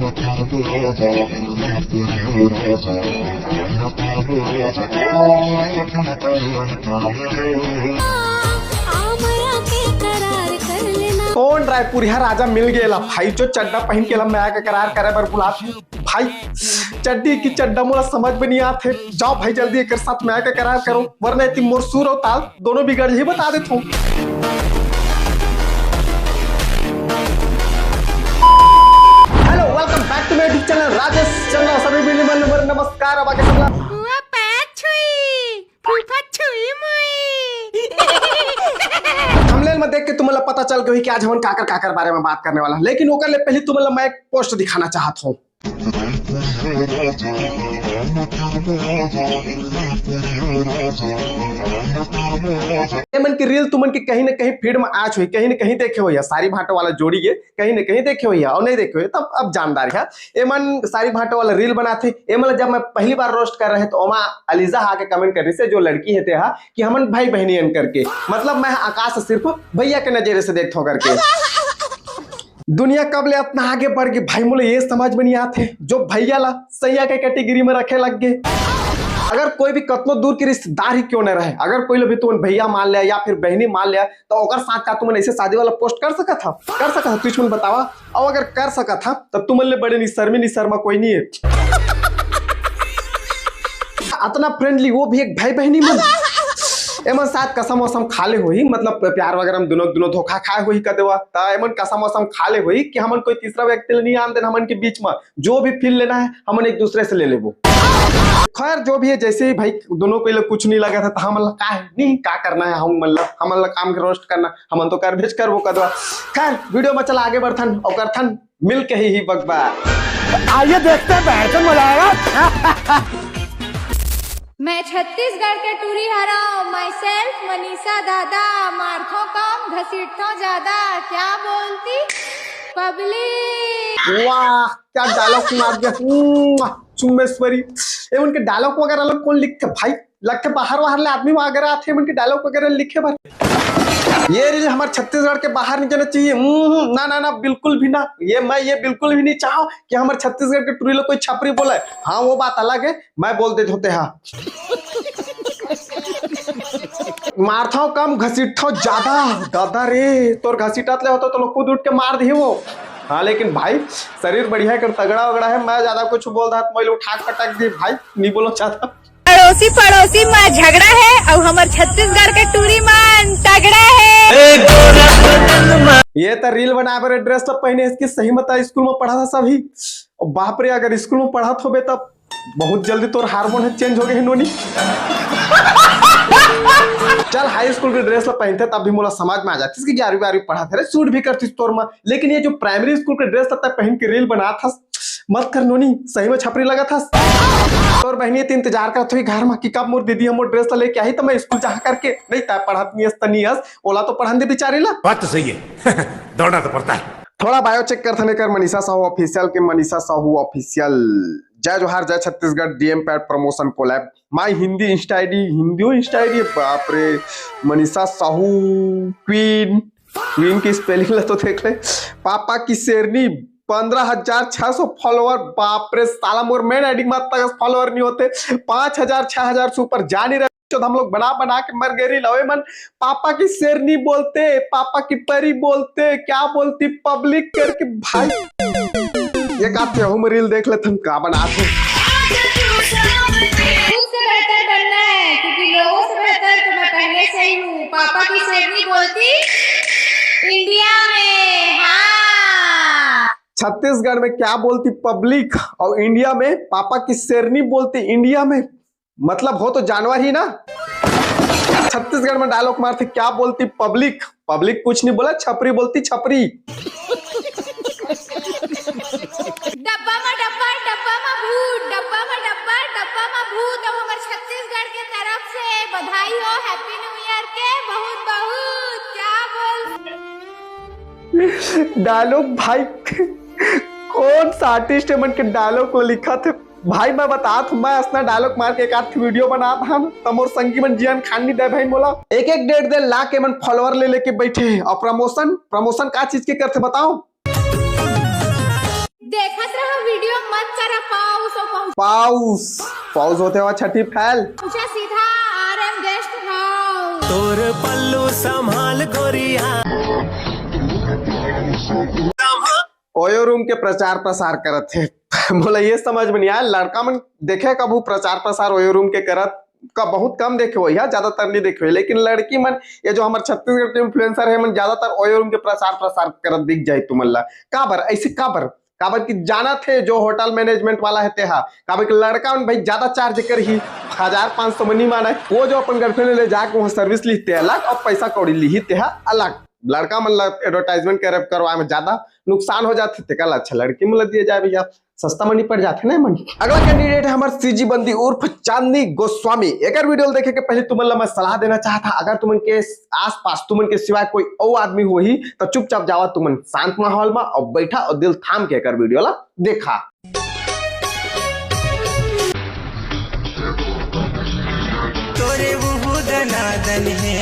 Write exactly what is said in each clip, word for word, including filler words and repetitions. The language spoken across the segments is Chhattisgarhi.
कौन रायपुरिया राजा मिल गेला भाई, जो चड्डा पहिन के ला मया के करार करे बर बुलात हे? भाई, चड्डी की चड्डा मोला समझ में नहीं आत हे। जाओ भाई, जल्दी एकर साथ मया के करार करो, वरना एती मोर सुर और ताल दोनों बिगड़ ही, बता देत हूँ। Hello, welcome back to my YouTube channel Rajesh चन्ना। सभी मिली मन नंबर नमस्कार। अब आगे सबला फूफा छुई, फूफा छुई मुई। Thumbnail में देख के तुमन ला पता चल गई कि आज हमन काकर काकर बारे में बात करने वाला, लेकिन ओकर ले पहले तुमन ला मैं एक पोस्ट दिखाना चाहत हूँ। ये मन की रील तुमन के कहीं ना कहीं फीड में आज हुई, कहीं ना कहीं देखे हुई है, सारी भांटो वाला जोड़ी ये कहीं ना कहीं देखे हुई है, और नहीं देखे हुई तब अब जानदार है। ये मन सारी भांटो वाला रील बनाते, ये मन जब मैं पहली बार रोस्ट कर रहे तो ओमा अलीजा हा के कमेंट कर रही से, जो लड़की है ते हा, कि हमन भाई बहनी अन करके, मतलब मैं आकाश सिर्फ भैया के नजरे से देखता हूँ करके। दुनिया कब ले अतना आगे बढ़ गई भाई, मोला ये समझ में नहीं आते, जो भैया ला सैया के कैटेगरी में रखे लग गए। अगर कोई भी कतनो दूर के रिश्तेदार ही क्यों न रहे, अगर कोई ला भी तुमन भैया मान लिया या फिर बहनी मान लिया, तो ओकर साथ का तुमन ऐसे शादी वाला पोस्ट कर सकत हा? कर सकत हा? तुझ मन बतावा। और अगर कर सकत हा, तब तुमन ले बड़े निसरमी निसरमा कोई नहीं है। अतना फ्रेंडली, वो भी एक भाई बहनी मन। एमन शायद कसम वसम खा ले होही, मतलब प्यार वगैरह में दोनों दोनों धोखा खाए होही, कह देवा, त एमन कसम वसम खा ले होही कि हमन कोई तीसरा व्यक्ति ले नहीं आन देन हमन के बीच में, जो भी फील लेना है हमन एक दूसरे से ले लेबो। खैर, जो भी है, जैसे ही भाई दोनों को ये लोग कुछ नहीं लगा था, तो हमन ला का है नहीं, का करना है, हम मतलब हमन ला काम के रोस्ट करना, हमन तो कर भेज करबो, कह देवा। खैर, वीडियो में चला आगे बढ़थन और करथन मिल के ही, ही बकबा। आइए देखते हैं, बहन से मजा आएगा। मैं छत्तीसगढ़ के टूरी हरव, myself मनीषा दादा, मारथों कम, घसीटथों ज्यादा, क्या बोलती पब्लिक। वाह, क्या डायलॉग मार दिया। मुआ, चुम्बेश्वरी। ए, उनके डायलॉग वगैरह लोग कौन लिखते भाई? लगथे बाहर वाहर ले आदमी वगैरह आथे, मन के डायलॉग वगैरह लिखे बर। ये रील हमार छत्तीसगढ़ के बाहर नहीं जाना चाहिए। हम्म, ना, ना, ना, बिल्कुल भी ना। ये मैं ये बिल्कुल भी नहीं चाहो कि हमार छत्तीसगढ़ के टूरी लोग कोई छपरी बोले। हाँ, वो बात अलग है, मैं बोल देते होते हाँ। मारथाव कम, घसीटथाव ज्यादा। दादा रे, तोर घसीटत ले होता तो लोग खुद उठ के मार दिए वो। हाँ, लेकिन भाई, शरीर बढ़िया कर, तगड़ा वगड़ा है, मैं ज्यादा कुछ बोल रहा तो मैं उठा के पटक दी भाई, नहीं बोलो ज्यादा। अड़ोसी पड़ोसी मा झगड़ा है और हमर छत्तीसगढ़ के टूरी मन तगड़ा है। ये त रील बनाए बर ड्रेस तो पहने, इसकी सही मता स्कूल में पढ़ा था सभी। और बाप रे, अगर स्कूल में पढ़त होबे तब बहुत जल्दी तोर हार्मोन है चेंज हो गए नोनी। चल, हाई स्कूल के ड्रेस ला पहनते तब भी मोला समझ में आ जाती कि ग्यारहवीं बारहवीं पढ़ा थे रे, सूट भी करती तोर में। लेकिन ये जो प्राइमरी स्कूल के ड्रेस ला तय पहन के रील बना था, मत कर नोनी, सही में छपरी लगा था। तोर बहनी तो इंतजार करत हुई घर में कि कब मोर दीदी हमर ड्रेस ला लेके आही, तो मैं स्कूल जा करके नहीं, तय पढ़त नहीं अस, त नहीं अस, ओला तो पढ़न दे बेचारी ला। बात तो सही है। दौड़ना तो पड़ता है। थोड़ा बायो चेक करथन एकर मनीषा साहू ऑफिशियल के, मनीषा साहू ऑफिशियल। जय जोहार, जय Chhattisgarh, DM pad promotion collab, my Hindi insta ID, Hindi insta ID, बाप रे, मनीषा साहू क्वीन, क्वीन की स्पेलिंग ला तो देख ले। पापा की शेरनी, पंद्रह हजार छह सौ फॉलोअर, बाप रे साला, मोर मेन आईडी में तक फॉलोअर नहीं होते, पाँच हजार छह हजार से ऊपर जा नहीं रहे। तो हम लोग बना बना के मर गए रील। अबे मन पापा की शेरनी बोलते, पापा की परी बोलते, क्या बोलती पब्लिक करके भाई। ये का थे, हम रील देख लेथन का बना थे। खुद से बेहतर बनना है, क्योंकि लोगों से बेहतर तो मैं पहले से ही हूँ। पापा की शेरनी बोलती इंडिया में, हाँ। छत्तीसगढ़ में क्या बोलती पब्लिक और इंडिया में पापा की शेरनी बोलती इंडिया में, मतलब हो तो जानवर ही ना। छत्तीसगढ़ में डायलॉग मारते, क्या बोलती पब्लिक? पब्लिक कुछ नहीं बोला, छपरी बोलती छपरी। डब्बा मा डब्बा, डब्बा मा भूत, डब्बा मा डब्बा, डब्बा मा भूत। अब हमर छत्तीसगढ़ के तरफ से बधाई हो हैप्पी न्यू ईयर के, बहुत बहुत। क्या बोल डायलॉग भाई, कौन सा आर्टिस्ट है मन के डायलॉग को लिखा थे? भाई मैं बतात हूँ, मैं असना डायलॉग मार के एक आध वीडियो बनात हन, त मोर संगी मन जियन खान नहीं दे भाई मोला। एक एक डेढ़ डेढ़ लाख के मन फॉलोअर ले लेके बैठे हैं। और प्रमोशन, प्रमोशन का चीज के करते बताओ? देखत रहो वीडियो, मत करा पाउस और पहुंच पाउस। पाउस होथे वो छठी फैल। पहुंचा सीधा आर एम गेस्ट हाउस। तोर पल्लू संभाल गोरिया। ओयो रूम के प्रचार प्रसार करत हे। मोला ये समझ में नहीं आया, लड़का मन देखे कभू प्रचार प्रसार ओयो रूम के करत का? बहुत कम देखे हो या ज्यादातर नहीं देखे हो, लेकिन लड़की मन, ये जो हमर छत्तीसगढ़ के इन्फ्लुएंसर है मन, ज्यादातर ओयो रूम के प्रचार प्रसार करत दिख जाए तुमन ला। काबर ऐसे, काबर? काबर कि जानत हे जो होटल मैनेजमेंट वाला है तेहा, काबर कि लड़का मन भाई ज्यादा चार्ज करही, हजार पाँच सौ में नहीं माने। वो जो अपन गर्लफ्रेंड ले जाके वहाँ सर्विस ली ते अलग और पैसा कौड़ी ली तेहा अलग। लड़का मन ला एडवर्टाइजमेंट करे करवाए में ज्यादा नुकसान हो जाथे, तेकर ला अच्छा लड़की मन ला दिए जाए भैया, सस्ता मनी पड़ जाथे ना मन। अगला कैंडिडेट है हमार सीजी बंदी उर्फ चांदनी गोस्वामी। एकर वीडियो देखे के पहले तुमन ला मैं सलाह देना चाहता, अगर तुमन के आसपास तुमन के सिवाय कोई और आदमी होही तो चुपचाप जावा तुमन शांत माहौल में और बैठा और दिल थाम के एकर वीडियो ला देखा। तोरे वो दनादन है,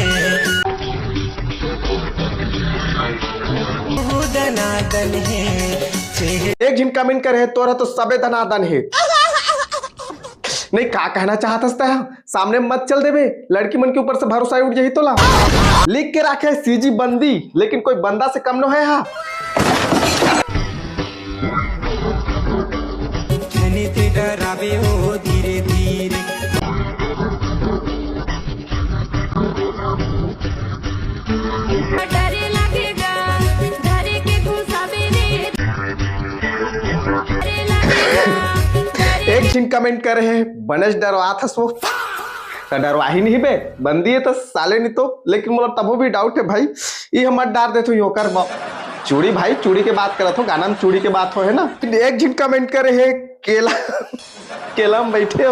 वो दनादन है। एक झिन कमेंट करे हे, तोरा तो सबे दनादन हे। नहीं, का कहना चाहत हस तैं? सामने मत चल देबे, लड़की मन के ऊपर से भरोसा उठ जाही तोला। लिख के राखे सीजी बंदी, लेकिन कोई बंदा से कम नो है हा। धनी ते डरावे हो धीरे धीरे। डरे लगेगा, डरे के घुसावे रे। डरे लगेगा, डरे एक झिन कमेंट करे हे, बनेच डरवात हस वो। त डरवाही नहीं बे, बंदी है तो साले नहीं तो, लेकिन मोला तबो भी डाउट है भाई, ये हम मत डार देथो यो कर बा-, चूड़ी भाई, चूड़ी के बात करत हो, गाना में चूड़ी के बात हो है ना। एक झिन कमेंट करे हे, केला, केला में बैठे हो।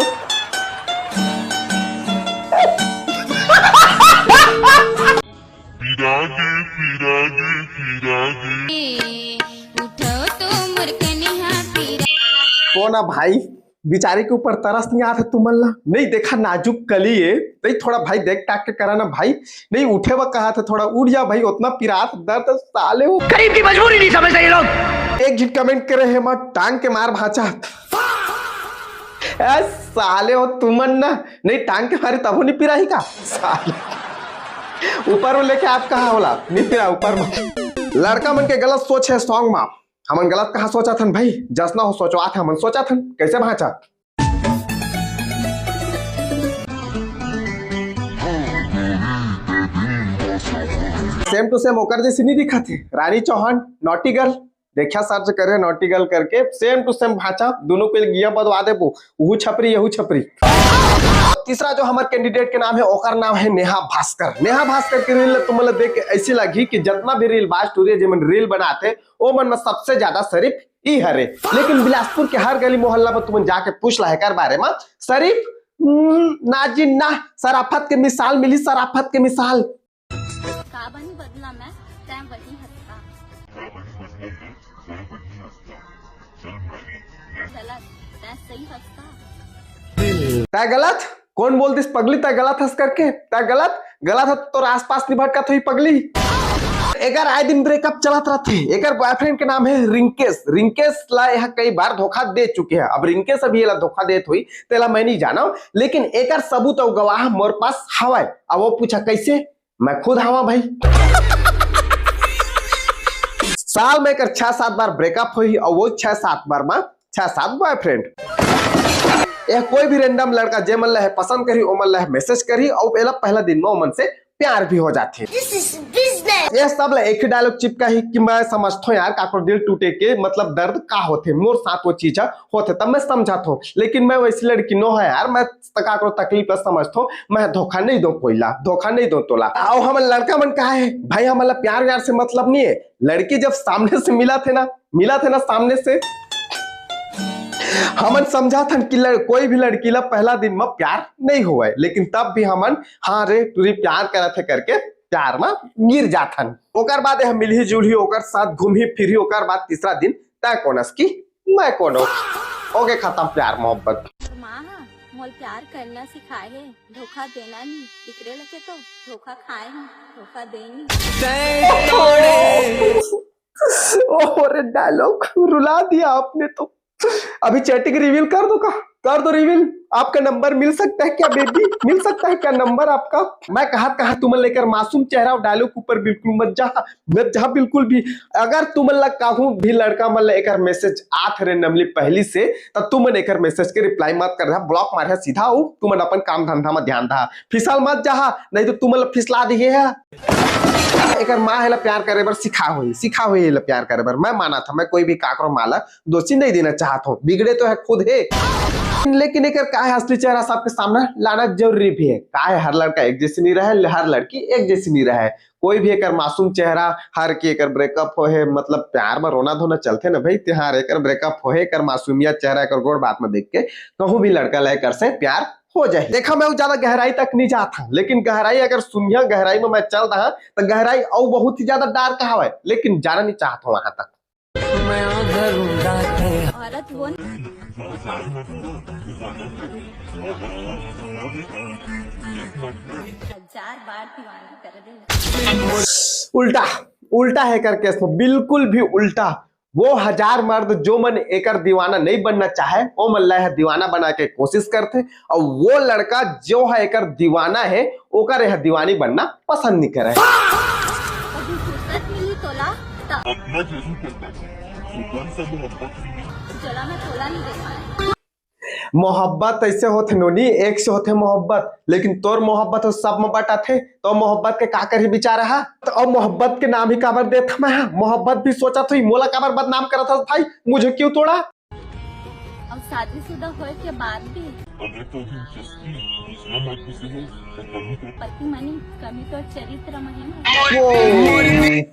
पिरागे, पिरागे, पिरागे। उठो तो मोर कनिहा पिरा। कौन आ भाई? बिचारी के ऊपर तरस नहीं आत हे तुमन ला? नहीं देखा नाजुक कली है, नहीं थोड़ा भाई देख टाक के करा ना भाई। नहीं उठे व कहा था, थोड़ा उठ जा भाई, उतना पिरात दर्द साले हो। गरीब की मजबूरी नहीं समझते ये लोग। एक झिन कमेंट करे हे, माँ टांग के मार भाचा। ए साले हो तुमन ना, नहीं टांग के मारे तबो नहीं पिराही का साले। ऊपर वो लेके आप कहा होला, नहीं पिरा ऊपर में। लड़का मन के गलत सोच है सॉन्ग में। हमन गलत कहाँ सोचत हन भाई? जसना हो सोचवात हे, हमन सोचत हन। कैसे भांचा? सेम टू सेम ओकर जैसी नहीं दिखत हे। रानी चौहान, नॉटी गर्ल, देखा सर्च करे नॉटी गर्ल करके, सेम टू सेम भांचा, दोनों के गिया बदवा देबो, उहू छपरी, यहू छपरी। तीसरा जो हमर कैंडिडेट के नाम है, ओकर नाम है नेहा भास्कर। नेहा भास्कर के रील ला तुमन ला देख के ऐसी लगी कि जितना भी रील बाज टूरी जेमन रील बनाथे, ओ मन में सबसे ज्यादा शरीफ ई हरे। लेकिन बिलासपुर के हर गली मोहल्ला में तुमन जाके पूछ ला एकर बारे में, शरीफ, हम्म, ना जी ना, शराफत के मिसाल मिली, शराफत के मिसाल। का बनी बदला में, तैं बनी हत्ता। गलत, तैं सही हत्ता। तैं गलत? कौन बोल दिस पगली तैं गलत हस करके? तैं गलत, गलत हस, तोर आसपास नहीं भटकत होही पगली। एकर आए दिन ब्रेकअप चलत रहथे। एकर बॉयफ्रेंड के नाम है रिंकेश। रिंकेश ला यह कई बार धोखा दे चुके हैं। अब रिंकेश अभी एला धोखा देत होही, तेला मैं नहीं जानव, लेकिन एकर सबूत अउ गवाह मोर पास हवय। अब वो पूछा कैसे? मैं खुद हवा भाई। साल में एकर छह सात बार ब्रेकअप होही और वो छह सात बार में छह सात बॉयफ्रेंड। यह कोई भी रैंडम लड़का जे मन ला है पसंद करही, ओ मन ला है मैसेज करही और एला पहला दिन में ओमन से प्यार भी हो जाथे। This is business। ये सब ला एक ही डायलॉग चिपका ही कि मैं समझथो यार, काकरो दिल टूटे के मतलब दर्द का होथे, मोर साथ वो चीज ह होथे, तब मैं समझथो। लेकिन मैं वैसी लड़की नो है यार, मैं त काकरो तकलीफ ला समझथो, मैं धोखा नहीं दो कोई ला, धोखा नहीं दो तोला। आओ हमन लड़का मन कहा है भाई, हमन ला प्यार व्यार से मतलब नहीं है। लड़की जब सामने से मिलथे ना, मिलथे ना सामने से, हमन समझथन कि लड़-, कोई भी लड़की ला पहला दिन में प्यार नहीं होवय, लेकिन तब भी हमन हाँ रे टूरी प्यार करत हे करके प्यार में गिर जाथन। ओकर बाद हम मिलही जुलही, ओकर साथ घूमही फिरही, ओकर बाद तीसरा दिन तय कोनस की मैं कोनो। ओके, खत्म प्यार मोहब्बत। माँ, मोल प्यार करना सिखाए हे, धोखा देना नहीं। इकरे लगे तो धोखा खाए हूँ, धोखा देनी। तय तोड़े। ओह रे, डायलॉग रुला दिया आपने तो। अभी चैटिंग रिवील कर दो का? कर दो रिवील। आपका नंबर मिल सकता है क्या बेबी? मिल सकता है क्या नंबर आपका? मैं कहा कहा तुमन ला एकर मासूम चेहरा और डायलॉग ऊपर बिल्कुल मत जा, मत जा बिल्कुल भी। अगर तुमन ला कहूं भी लड़का मन ला एकर मैसेज आत रे नमली पहली से, त तुमन एकर मैसेज के रिप्लाई मत कर रहा, ब्लॉक मार सीधा हो। तुमन अपन काम धंधा में ध्यान दा, फिसल मत जा, नहीं तो तुमन ला फिसला दिए है। एकर माँ एला प्यार करे बर सिखा होही, सिखा होही एला प्यार करे बर। मैं माना था, मैं कोई भी काकरो माँ ला दोषी नहीं देना चाहत हूँ, बिगड़े तो है खुद है, लेकिन एकर का है असली चेहरा सबके सामने लाना जरूरी भी है। का है हर लड़का एक जैसे नहीं रहे, हर लड़की एक जैसी नहीं रहे। कोई भी एकर मासूम चेहरा हर के एकर ब्रेकअप हो है, मतलब प्यार में रोना धोना चलते ना भाई, तिहार एकर ब्रेकअप हो है, एकर मासूमियत चेहरा एकर गोड़ बात में देख के कहूँ भी लड़का ला एकर से प्यार हो जाए। देखा मैं ज्यादा गहराई तक नहीं जाता, लेकिन गहराई अगर सुनिया गहराई में मैं चल रहा तो गहराई और बहुत ही ज्यादा डार्क हवा है, लेकिन जाना नहीं चाहता वहां तक। औरत वो हजार बार दीवाना कर दे। उल्टा, उल्टा है एकर केस में, बिल्कुल भी उल्टा। वो हजार मर्द जो मन एकर दीवाना नहीं बनना चाहे, वो मन ला दीवाना बना के कोशिश करते, और वो लड़का जो है एकर दीवाना है, ओकर यह दीवानी बनना पसंद नहीं करे। मोहब्बत ऐसे होथे नोनी, एक से होथे मोहब्बत, लेकिन तोर मोहब्बत हो सब में बटाथे, तो मोहब्बत के का करही बिचारा हा? तो अब मोहब्बत के नाम ही काबर देत मैं हा? मोहब्बत भी सोचा थोई, मोला काबर बदनाम करत हस भाई? मुझे क्यों तोड़ा? अब शादीशुदा होए के बाद भी पति मनी कमी तो चरित्र में है ना।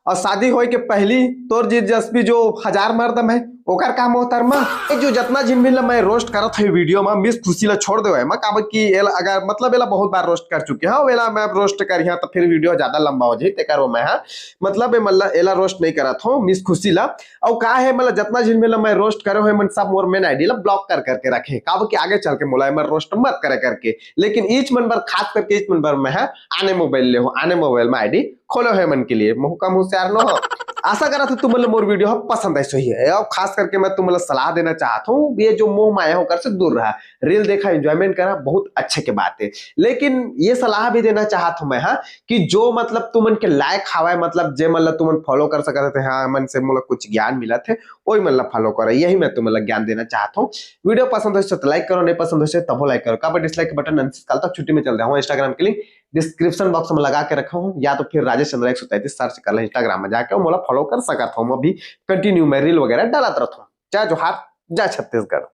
और शादी होए के पहली तोर दिलचस्पी जो हजार मर्द में, ओकर का मोहतरमा? ए जो जतना झिन भी ला मैं रोस्ट करत हूँ वीडियो में, मिस खुशी ला छोड़ देवे मैं, काबर कि एला अगर मतलब एला बहुत बार रोस्ट कर चुके हैं, एला मैं रोस्ट करिहा तो फिर वीडियो ज्यादा लंबा हो जाए, तेकर वो मैं हा मतलब ए मतलब एला रोस्ट नहीं करत हूँ मिस खुशी ला। और का है मतलब जतना झिन भी ला मैं रोस्ट करे हुए मन सब मोर मेन आईडी ला ब्लॉक कर करके रखे, काबर कि आगे चल के मोला मैं रोस्ट मत करे करके। लेकिन ईच मन बर, खास करके ईच मन बर मैं हा आने मोबाइल ले हो, आने मोबाइल में आईडी खोलो है मन के लिए, मुँह कम होशियार नो हो। आशा करा था तुमन ला मोर वीडियो ह पसंद आई सही है, और खास करके मैं तुमन ला सलाह देना चाहत हूँ, ये जो मोह माया होकर से दूर रहा, रील देखा, एंजॉयमेंट करा, बहुत अच्छे के बात है। लेकिन ये सलाह भी देना चाहत हूँ मैं हा कि जो मतलब तुमन के लायक हवाए, मतलब जे मन ला तुमन फॉलो कर सकत थे, हाँ मन से मोला कुछ ज्ञान मिलत है, वही मन ला फॉलो करे, यही मैं तुमन ला ज्ञान देना चाहत हूँ। वीडियो पसंद हो तो लाइक करो, नहीं पसंद हो तबो लाइक करो, काबर डिसलाइक के बटन नंसी काल तक छुट्टी में चल रहा हूँ। इंस्टाग्राम के लिंक डिस्क्रिप्शन बॉक्स में लगा के रखा हूँ, या तो फिर राजेश चंद्र एक सौ तैंतीस सर्च कर ला इंस्टाग्राम में जाके, मोला फॉलो कर सकत हो। अभी कंटिन्यू मैं रील वगैरह डालत रहता हूँ। जय जोहार, जय छत्तीसगढ़।